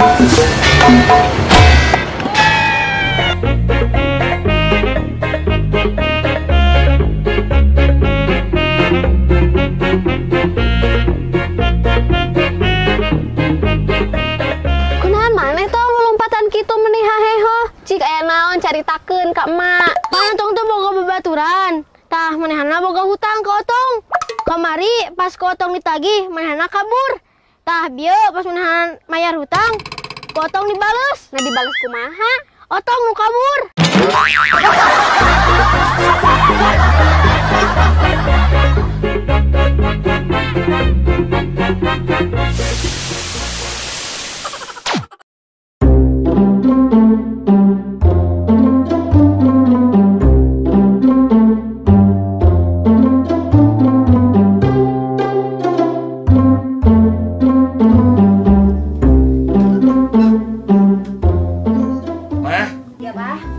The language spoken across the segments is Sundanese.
Kunaon maneh tong lompatan kitu meni haheho. Cik aya naon caritakeun ka emak. Pan Otong tuh boga babaturan. Tah manehna boga hutang ka Otong. Kamari pas ku Otong ditagih manehna kabur. Tah bieu pas manehna mayar hutang, ku Otong dibales. Nah dibales kumaha? Otong nu kabur.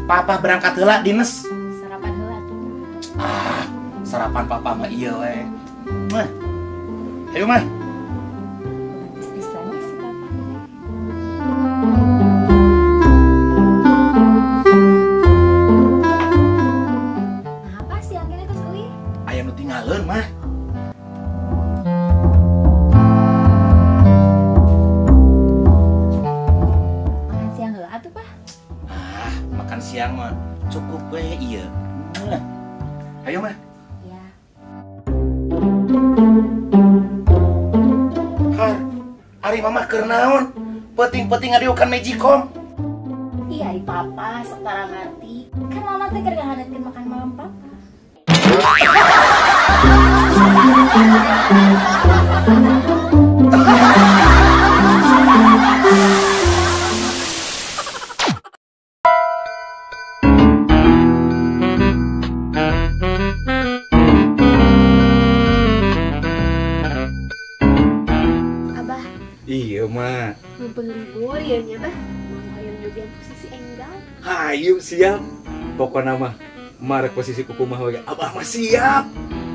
Papa berangkat heula dinas. Sarapan heula tuh. Ah, sarapan papa mah ieu we. Mah. Ayo mah. Romantis pisan si papa. Nah, apa sih akhirnya geus euy? Aya nu tinggalin mah. Makan siang heula atuh, Pak. Makan siang mah cukup we iya. Ayo mah. Ya. Har, ari mama keur naon? Peuting-peuting ngadiukan magicom. Iya, ari papa sok tara ngarti. Kan mama teh keur ngahanetkeun makan malam papa. Iya, Mak. Mumpung libur ya nya, Bah. Mau hayang nyobian posisi enggal. Hayu siap. Pokona mah marek posisi kumaha we. Abah mah siap.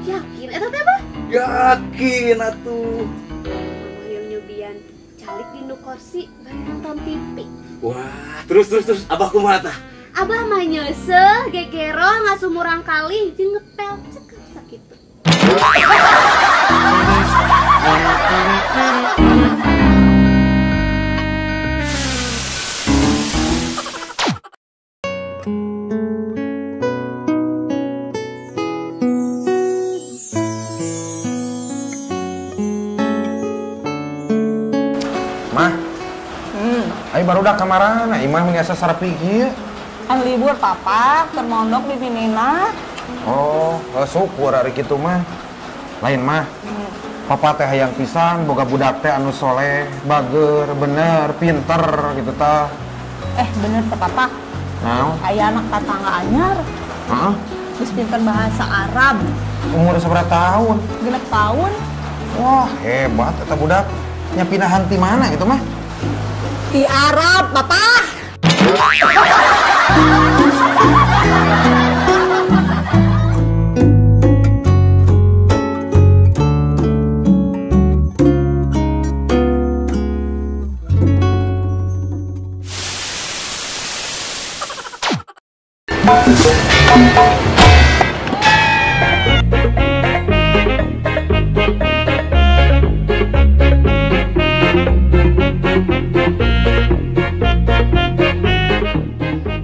Yakin eta teh, Bah? Yakin atuh. Mau hayang nyobian calik di nu kursi bari nonton TV. Wah, terus abah kumaha tah? Abah mah nyeuseuh, gegero ngasumurang kali jeung ngepel cekap sakitu. Mah, ayo baru udah kamarana, imah meniasa sarapi kieu. Kan libur papa, termondok di Minina. Oh, syukur hari kitu mah. Lain mah, papa teh hayang pisan, boga budak teh anu soleh, bager, bener, pinter gitu tah. Bener teh papa. Naon? Aya anak tatangga anyar. Heeh. Geus pinter bahasa Arab. Umur sabaraha tahun? 6 tahun. Wah, hebat eta budak. Nya pindahan ti mana gitu mah? Di Arab, Papa.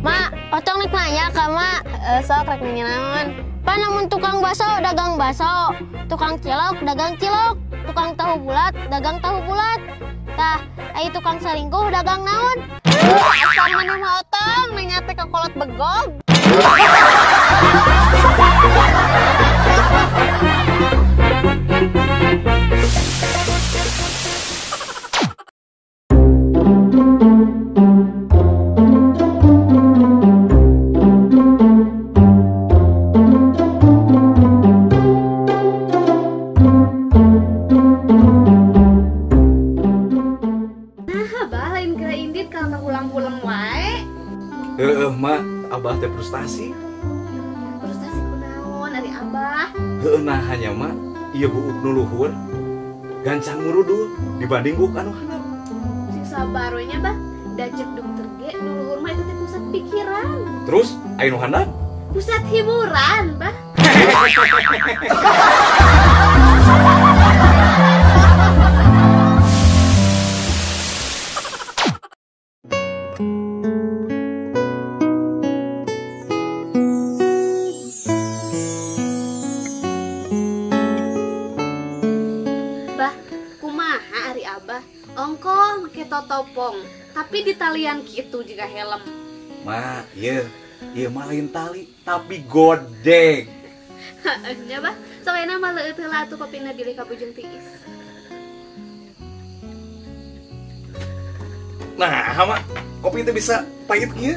Mak, Otong nek nanya ka Mak, sok rek nanya naon? Pan lamun tukang bakso dagang bakso, tukang cilok dagang cilok, tukang tahu bulat dagang tahu bulat. Tah, ai tukang selingkuh dagang naon? Asa maneh mah Otong nanya teh ka kolot begog. Nah, Bah, lain kira indit kalau ulang-ulang wae. Heeh, Mak, abah teh frustasi. Frustasi kunaon ari abah? Heueuh nah hanya Mak, ieu buuk nu luhur gancang murudul dibanding buuk anu handap. Sing Sabar we nya bah. Da cek dokter ge nu luhur mah eta teh pusat pikiran. Terus aya nu handap? Pusat hiburan, bah. Bah, kumaha ari abah? Ongkoh make totopong, tapi di talian kitu juga helm. Ma, ieu ieu mah lain tali, tapi godeg. Nya bah, sok enak mah leueut heula atuh kopina bilih ka bujeng tiis. Nah, ma, kopi teh bisa pahit kieu?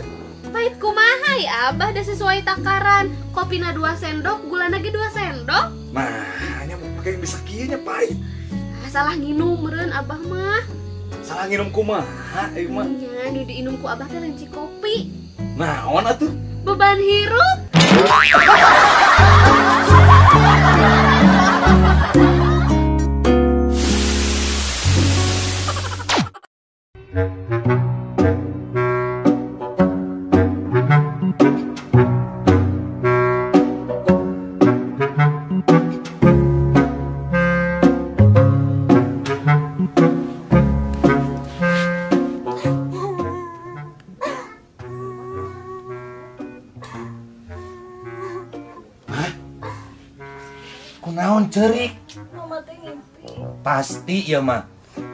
Pahit kumaha ya abah, da sesuai takaran. Kopina 2 sendok, gulana ge 2 sendok. Nah, nya make bisa kieu nya pahit. Ah, salah nginum meureun abah mah. Salah nginum kumaha ieu mah? Nya, nu diinum ku abah teh lenci kopi. Naon atuh? Beban hirup. Kunaon cerik? Mama teh ngimpi. Pasti ya mah.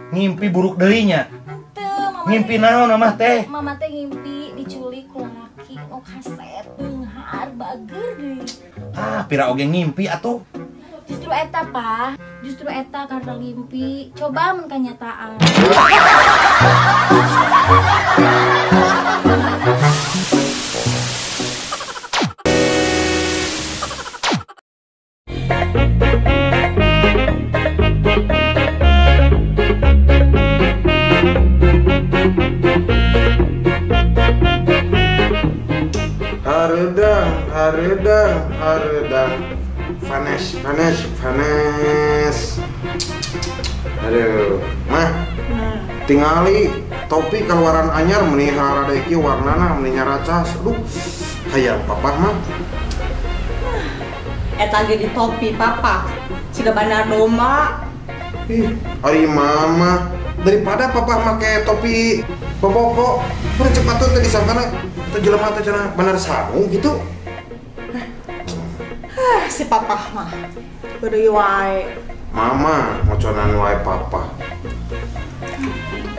Ngimpi buruk deui nya. Teu, mama ngimpi naon mah teh? Mama teh ngimpi diculik ku lalaki nu kasep, beunghar, bager deui. Ah, pira oge ngimpi atuh. Justru eta, Pak. Justru eta karena ngimpi. Coba mun kanyataan. Hareudang, hareudang, hareudang. Vanes, Vanes, Vanes. Aduh, mah. Tingali topi keluaran anyar meni harada ieu warnana meni nyaracas. Aduh, hayang papa mah. Eta ge di topi papa. Siga bandar domba. Ih, ari mama daripada papa make topi boboko, mun cepat tuh teh disangkana teh jelema teh cenah bandar sarung gitu. Si papa mah beureui wae. Mama ngoconan wae papa.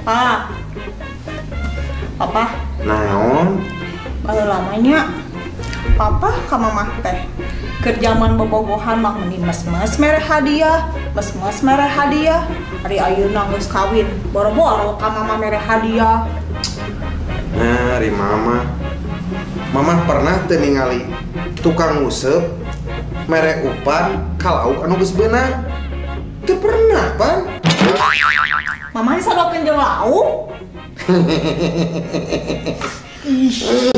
Pa. Papa. Naon? Baheula lamanya papa ka mamah teh keur jaman bobogohan mah meni mes-mes mere hadiah, mes-mes mere hadiah. Ari ayeuna geus kawin, boro-boro ka mama mere hadiah. Nah, ari mama. Mama pernah teu ningali tukang nguseup mere upan ka lauk anu geus beunang? Teu pernah, pan. Mama disadokeun jeung lauk. Ih.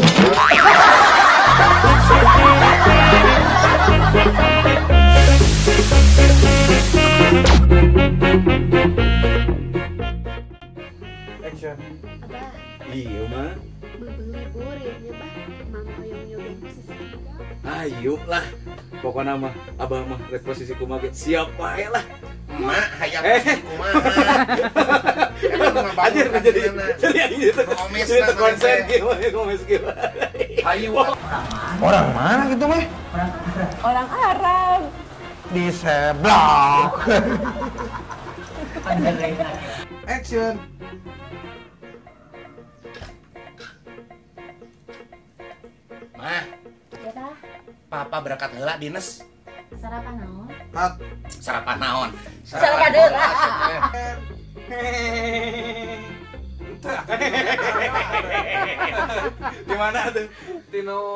Action. Abah. Iya, mah. Beubeung libur ya nya, Bah. Mama hoyong nyobain posisi tinggal. Ayo lah. Pokoknya mah abah mah rek posisi kumaha ge siap wae lah. Mak hayang posisi kumaha. Anjir jadi jadi konsen kieu ngomes kieu. Hayu. Orang mana gitu mah? Orang Arab. Di seblak. Action. Mah. Papa berangkat heula dinas. Sarapan naon? Sarapan naon? Sarapan heula. Di mana tuh? Tino.